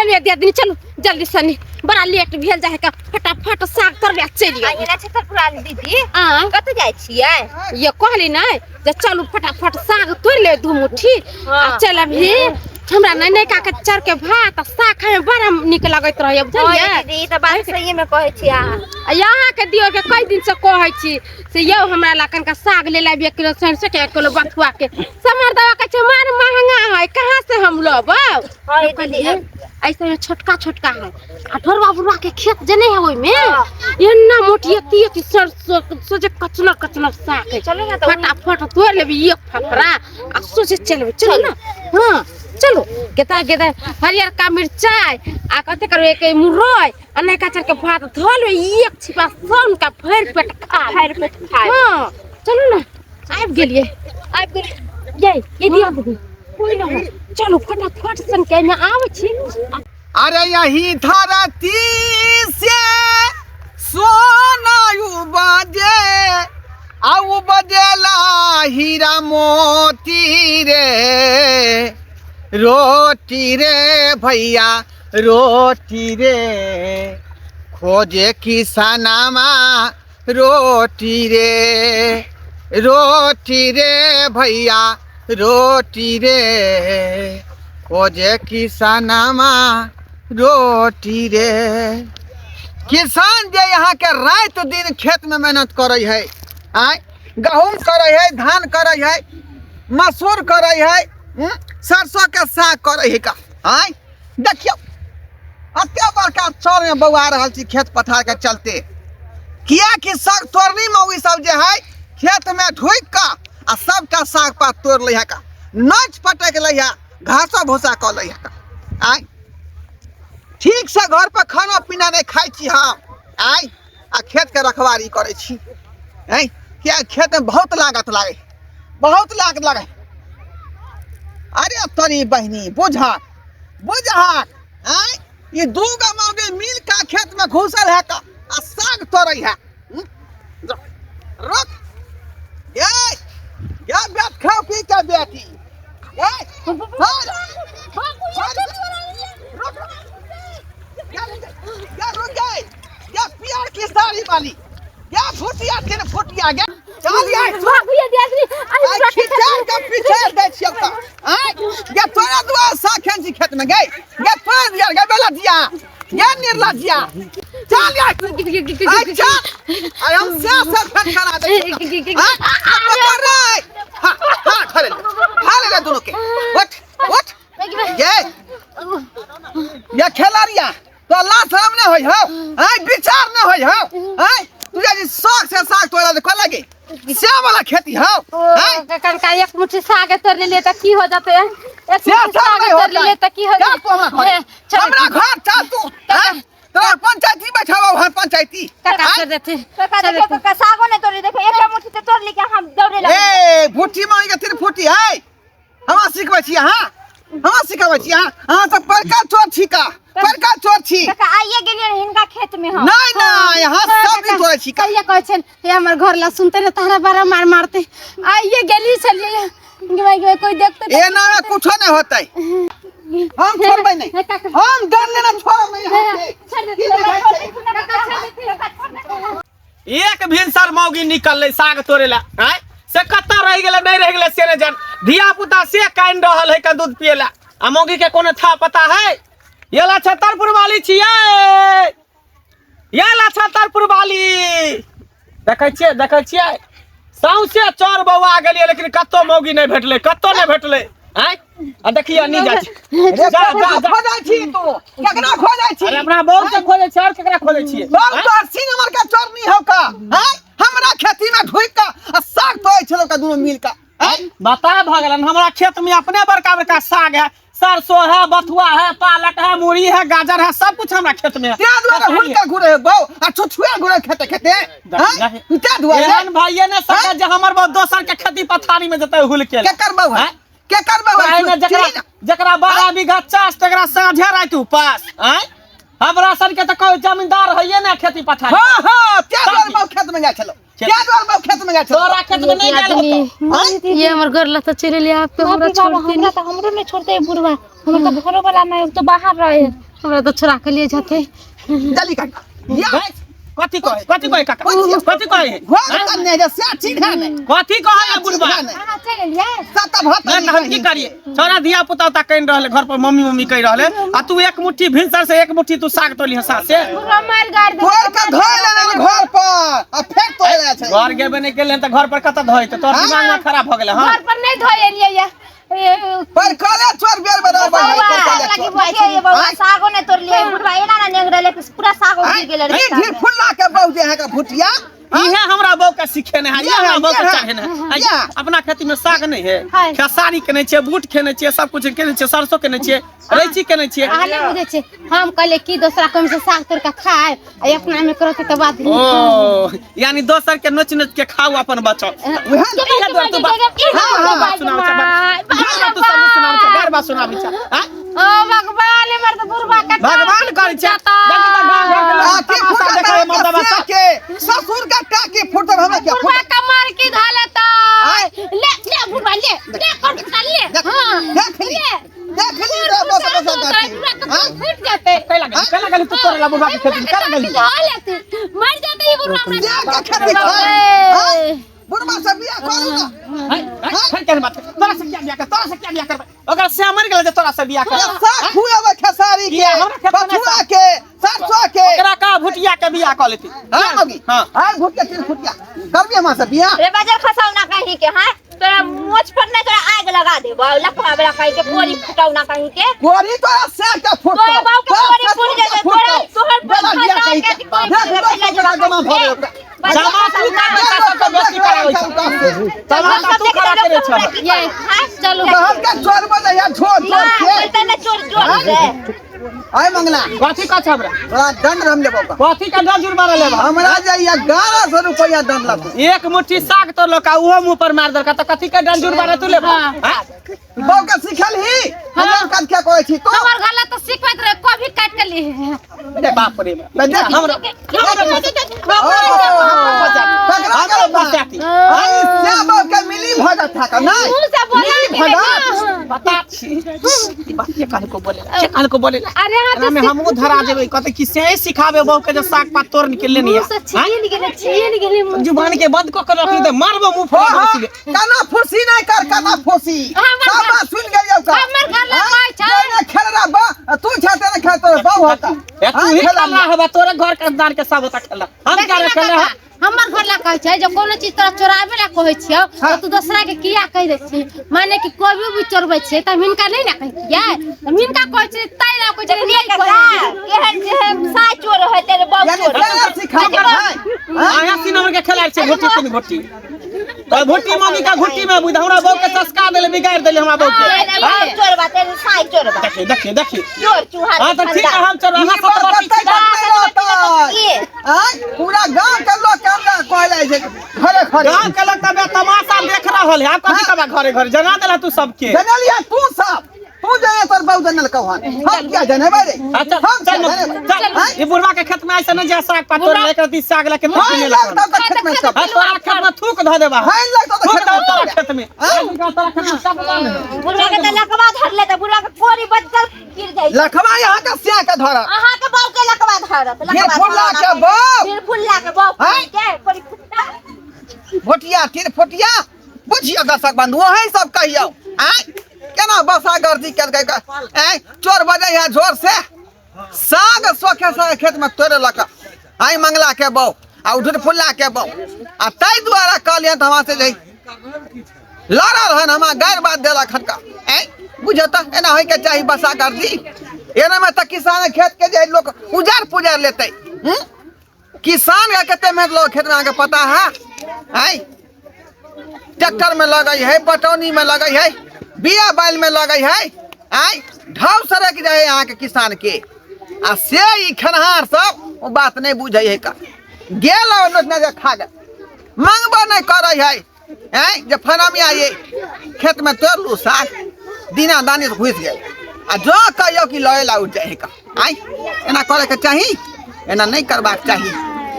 चलू दियादनी चलू जल्दी सनी बड़ा लेट भेल जाए का फटाफट साग तोड़बे चलि आ एना छतरपुर वाली दीदी आ कतऽ जाइ छियै ये कहली नै जे चलू फटाफट साग तोड़ि ले दू मुट्ठी आ चल अभी हमरा नै नै का के चर के भात आ साग खाय में बड़ा नीक लगैत रहैया बुझलियै हँ, दीदी ई तऽ बात सहिए में कहै छी अहाँ आ यहाँ के दियो के कई दिन से कहै छी से यौ हमरा ला कनका साग ले लाबी एक किलो सरसों के एक किलो बथुआ के समर दवा कहै छै मार महंगा है कहाँ से हम लेबै हँ, ये दीदी ऐसे में छोटका छोटका है आ ढोरवा बुढ़वा के खेत जे नहीं है ओहि में एना मोटी एती एती सरसों सोचे कचना कचना साग है चलू ना तऽ फटाफट तोड़ लेबी एक फफड़ा आ सोचे चलबे चलो ना हाँ चलो गेता गेता हरियर का मिर्चाई आ कथी करू एक मुरई आ नयका चाउर के भात धो लेबै एक छिपा सन का भरि पेट खा लेबै। भरि पेट खा लेबै। हाँ चलू ना आबि गेलियै आबि गेलियै ये ये दिया कोई ना हो चलू फटाफट सन के एहिमे आबै छी अरे यही धरती से सोना उपजे आ उपजेला हीरा मोती रे रोटी रे भैया रोटी रे खोजे किसनामा रोटी रे रोटी रे भैया रोटी रे खोजे किसनामा रोटी रे। किसान जे यहाँ के रात दिन खेत में मेहनत करे है, आय गहूम करे है, धान करे है, मसूर करे है, सरसों के साग करे है का, आय देखियो एते बड़का चौर में बौआ रहल छी खेत पथार के चलते, किया कि साग तोड़नी मौगी सब जे है खेत में ढुकि कऽ आ सबटा साग पात तोड़ लै है का, नोच पटक लै है, घासो भूसा कऽ लै है का, आय ठीक से घर पर खाना पीना नहीं खाइ छी हम, आय आ खेत के रखवारी करै छी, आय किया खेत में बहुत लागत लागे, बहुत लागत लागे। अरे तोरी बहिनी बुझा बुझा, आय ई दू गो मौगी मिल का खेत में घुसल है का आ साग तोड़ै है। रुक ये ये बेट खाओ पी के बेटी ये रुक ये रुक गए ये पियर की साड़ी वाली ये फुटिया के फुटिया गे चल ये भागू ये दियादनी आई खिचार के पीछे दै छियौ तऽ आँय गे तोरा दुआर साग खेन छी खेत में गे गे तोरा दिया गे बेला दिया गे निर्ला दिया चल ये आइ चल आइ हम से सब खेत करा दै छियौ आँय पकड़ रे हां हां धरे ले धरे ले दोनों के उठ उठ गे ये खेलारिया तो लाज शरम नहीं होई हो आय विचार नहीं होई हो आय तू जे शौक से साग तोड़ा दे लगे से वाला खेती हो आय कनका एक मुट्ठी साग तोड़ लेलिए त की हो जते, एक से मुट्ठी सब साग नहीं तोड़ होता लेलिए त की हो चल तू हमरा घर ए, चल। हमरा घर चल तू आय तोरा पंचायती बैठाबो हम पंचायती काका आय? छोड़ देते काका देखो काका सागो नहीं तोड़ी देखो एक मुट्ठी तो तोड़ ली के हम दौड़े लगे। ए भुट्टी मांगी के तीन फुटी है हमरा सिखबै छी अहाँ, हमरा सिखबै छी अहाँ, अहाँ सब बड़का चोर छी का, बड़का चोर छी। काका आइए गेलियै हिनका खेत में हम। नहीं नहीं यहाँ हाँ, सब दिन तोड़ै छी का। कहिया कहै छनि हे हमर घर ला सुनते ने तहरा बड़ा मार मारते, आइए गेली छलियै गे गे कोई देखते एना में कुछो नहीं होतै, हम छोड़बै नहीं, हे काका। हम डर लेना छोड़ब नहीं हम के। छोड़ देते, की बुझाइ छै? काका छोड़ देते। एक भिनसर मौगी निकललै साग तोड़े ला, आँय से कतऽ रहि गेलै नहि रहि गेलै से नहि जान, धिया पुता से कानि रहल है कन दूध पिए ला, आ मौगी के कोनो था पता है। ये ला छतरपुर वाली छियै, ये ला छतरपुर वाली, देखै छियै देखै छियै सौंसे चोर बौआ गेलियै लेकिन कतौ मौगी नहि भेटलै, कतौ नहि भेटलै, आँय आ देखिए नहीं जाइ छै। रे, जा, जा, केकरा जा। खोजै छी तू? केकरा खोजै छी? अरे अपना बहू के खोजै छियै और केकरा खोजै छियै? हम आँय? तो 80 नंबर के चोरनी हौ का, आँय? हमरा खेती में ढुकि कऽ आ साग तोड़ै छलौ का दुनू मिल कऽ, आँय? बता भऽ गेलन, हमरा खेत में अपने बड़का बड़का साग है, सरसों है, बथुआ है, पालक है, मूली है, गाजर है, सब कुछ हमरा खेत में है। तें दुआरे हुनका घुरे बौ आ छुछुए घुरे खेते खेते, आँय? तें दुआरे। एहन भाइये ने सके जे हमर बौ दोसर के खेती पथारी में जतै हुल के। केकर बौ है? आँय? केकर बौ है? काहे ने जकरा चिन्ह। जकरा 12 बीघा चास तकरा साँझे राति उपास, आँय? हमरा सन के तऽ कोई जमींदार होइए ने खेती पथारी। हाँ, हाँ, तें दुआरे बौ खेत में जाइ छलौ। खेत- तें दुआरे बौ खेत में जाइ छलौ। तोरा खेत में नहीं गेल होतौ। आँय? ये हमर घर ला तो चलि एलियै, आब तो हमरा बाप रे बाप, छोड़ते हमरा तऽ हमरो नहि छोड़ते बुढ़वा, हमर तऽ घरो वाला नहि, ओ तऽ बाहर रहे। हमरा तो छोड़ा के लिए जाते। जल्दी काट या। कथी कहे, कथी कहे काका, कथी कहे? घर कन्ने जे से ठीक है ने। कथी कहे है बुढ़बा? अहाँ चलि एलियै? सत्ता भात। नहीं तऽ हम की करिए? छोरा धिया पुता ता कहि रहले घर पर मम्मी मम्मी कहि रहले आ तू एक मुट्ठी भिनसर से एक मुट्ठी तू साग तोली हसा से। बुढ़बा मारि गारि देलकै। तोड़ के धोइ लेने घर पर आ फेर तोड़ ले छै। घर गेबे नहीं केले तऽ घर पर कतऽ धोइते? तोहर दिमाग में खराब भऽ गेलै। हँ, घर पर नहीं धोइ एलियै या। पर कले चोर बेर बराबर है, पर कले लगी चोर। बुआ देखिए ये बउआ सागो नहीं तोड़ लिए, बुढ़वा एना ना नेंग रहले कि पूरा सागो गिर गेल ढीर रस्ता ढीर में। फुल्ला के बहु जे है का भुटिया। इहे हमरा बहू के सिखेने है, इहे हमरा बहू के चढ़ेने है। या। अपना खेती में साग नहीं है, है। खेसारी केने छियै, बूट केने छियै, सब कुछ केने छियै, सरसों केने छियै, रैची केने छियै। अहाँ नहि बुझै छियै, हम कहलियै कि दोसरा कम से साग तोड़ के खाय आ अपना में करते तऽ बाद। ओ यानी दोसर के नोच नोच के खाऊ, अपन बचाओ। उहे ने। इहे दुआरे तू हाँ, हाँ, बात सुनाबै छै, बात तू सब सुनाबै छै, गार बात सुनाबै छै। हाँ? ओ भगवान, हमर तऽ बुढ़बा के भगवान करै छै। देखी तऽ गाँव घर के लोक आ की तमाशा फुटत देखै है, मर्दबा से सब। के ससुर के टाकी फुटत, हमरा क्या बुढ़बा फुटत? के मार की धाले आय। तऽ ले ले बुढ़बा, ले ले कर फुटा ले। देख। हाँ। देख ली, देख ली रे, बस बस गाती। हाँ? फूट जाते। कैला गेली, कैला गेली तू तोरे ला बुढ़बा के खेती में, कैला गेली? मर जाते ई बुढ़बा हमरा। जे के खेती खाय। हाँ? बुढ़बा से बियाह करू ना। है, है, फिर केहन बात है? तोरा से क्या बियाह कर, तोरा से क्या बियाह करबै? ओकरा से मरि गेलै जे तोरा से बियाह कर। ये साग खुआबै खेसारी के, किया? हमरा खेत में नहीं। बथुआ के, सरसों के। ओकरा का भुटिया के बियाह कऽ लेती। हाँ मगी। हाँ। हाँ, भुटिया, तीन फुटिया करबी हमरा से बियाह? रे बाजर खसाउ ना कहीं के, हाँ तोरा मोछ पर नहीं तोरा आग लगा देबो, लफड़ा वाला कहीं के, कोरी फुटाउ ना कहीं के। गोरी तो से के फुटतो। तोरा बाप के गोरी फूट जेतै, तोरा तोहर बेला बियाह खानदान कहीं के के। कोरी देख फूट लो, जेतै। ओकरा जमा भऽ गेल ओकरा। जमा तू कर, पैसा सबके बेसी कराबै छै। तमाशा तू खड़ा करे छह। ये चलू। कहल के चोर बजे या झोर झोर के। बोलते ना चोर जोर से। आय मंगला। कथी कह छै हमरा? तोरा दंड हम लेबो का। कथी के दंड जुर्माना लेबा? हमरा जे 1100 रुपया दंड लगतो। एक मुट्ठी साग तोड़लक आ उहो मुंह पर मार देलक तऽ कथी के दंड जुर्माना तू लेबा? हाँ? बहू के सिखल ही हमर काज क्या कहै छी तू? हमर घर ला तऽ सिखबैत रहे, कभी काटि के ली। बाप रे बाप। देख। हमरा पकड़ा हमरा गेल। बचाती। आई से बहू के मिली भगत था का नहीं? मुँह से बोला मिली कि भगत। बता छी ई बात के कान को बोले के कान को बोले। अरे हाँ। एना में हमहूँ धरा जेबै, कहते कि से सिखाबे बहू के जे साग पात तोड़ के लेनी मुँह से छिल गेलै, छिल गेलै मुँह। जुबान के बंद कऽ के रखली तऽ मारबो मुंह हो फोड़ा हो देबै। काना फुसी नहीं कर, काना फुसी। हमर सब बात सुन गेलियौ का? हमर घर ला कहै छै। ने खेलरा बा तू छाते ने खेल तोर बहू होता। ए तू ही खेला हबा, तोरे घर के दान के सब होता खेला, हम देखी क्या ना खेला? काका, हमर घर ला कहै छै जे कोनो चीज तोरा चोराबे ला कहै छियौ तऽ तू दोसरा के किया कहि दै छी? माने कि कभी भी चोरबै छियै तऽ हम हिनका नहि ने कहै छियै, हम हिनका कहै छियै, ताहि लए कहै छियै देखलियै नहि काका कहै। केहन जेहन साय चोर है तेरे बाप यानी चोर। तेरा सिखा है। आया तीन नंबर के खेलाड़ छै घोटी, तीन घोटी तो घोटी मम्मी का घोटी में बुझ हमरा बहू के चस्का देले, बिगाड़ देले हमरा बहू के। तेरे बाप चोर बा, तेरे साय चोर बा। देखिए देखिए देखिए। चोर चूहा। हाँ तऽ ठीक है, हम चलो अहाँ ई सब बात बात कतै तक नहि रहतै। की? आँय, पूरा गांव के लोग के हमरा कहल जाइ छै घरे घरे। गांव के लोग तबे तमाशा देख रहल है, आब कथी कहबा? घरे घरे जना देला तू सबके। जनलिया तू सब, तू जने तोर बहु जनल कहन, हम क्या जनेबै रे? अच्छा हम चल क्या जनेबै? चल। आँय? ई बुढ़वा के खेत में ऐसे नहीं जा साग पात तोड़ लेकर दी साग लेके हाय नहीं लगतौ तऽ खेत में सब। हाँ, तोरा खेत में थूक धऽ देबा। हाय लगतौ तऽ थूक खेत दऽ में तोरा सब। खेत में। आँय? तोरा खेत में सब दान है। बुढ़वा के तऽ लकवा धर ले तऽ बुढ़वा के कोरी बदल गिर जाइ छै। लखवा यहाँ के सिया के धरत। अहाँ के बाप के लकवा धरत। फिर फुल्ला के बाप। फिर फुल्ला के बाप आँय? के कोरी फुट्टा। भोटिया तीर फुटिया बुझियौ दर्शक बंधु, अहीं सब कहियौ आँय केना बसा गर्दी केलकै आँय चोर बजै है जोर से, साग सोखे साग खेत में तोड़े लक आइ मंगला के बहू आ उठुर फुल्ला के बहू आ ताहि दुआरे कहलियनि तऽ हमरा से जे लड़ल हन, हमरा गारि बात देलक हन का आँय बुझियौ तऽ एना होइके चाही बसा गर्दी? एनामे तऽ किसान खेत के जे लोक उजार पुजार लेतै। हूँ? किसान के कते मेहनत लोग खेत में अहाँके पता है? आँय ट्रैक्टर में लगै है, पटौनी में लगै है, बिया बैल में लगै है, आँय ढाव सड़क जाइ है अहाँके किसान के आ से ई खेनहार सब ओ बात नहि बुझै है का गेल और नोचने जे खा गेल, मंगबो नहि करै है। आँय जे फनामिया ये खेत में तोड़लू साग दिना दानी से घुसि गेल आ जो कहियौ कि लए ला उठि जाइ है का। आँय एना करैके चाही? एना नहि करबाक चाही।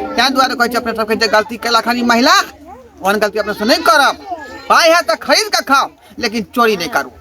ताहि दुआरे कहै छी अपने सबके जे गलती केलक हन ई महिला, ओहन गलती अपने से नहि करब। पाइ है तऽ खरीद कऽ खाउ, लेकिन चोरी नहि करू।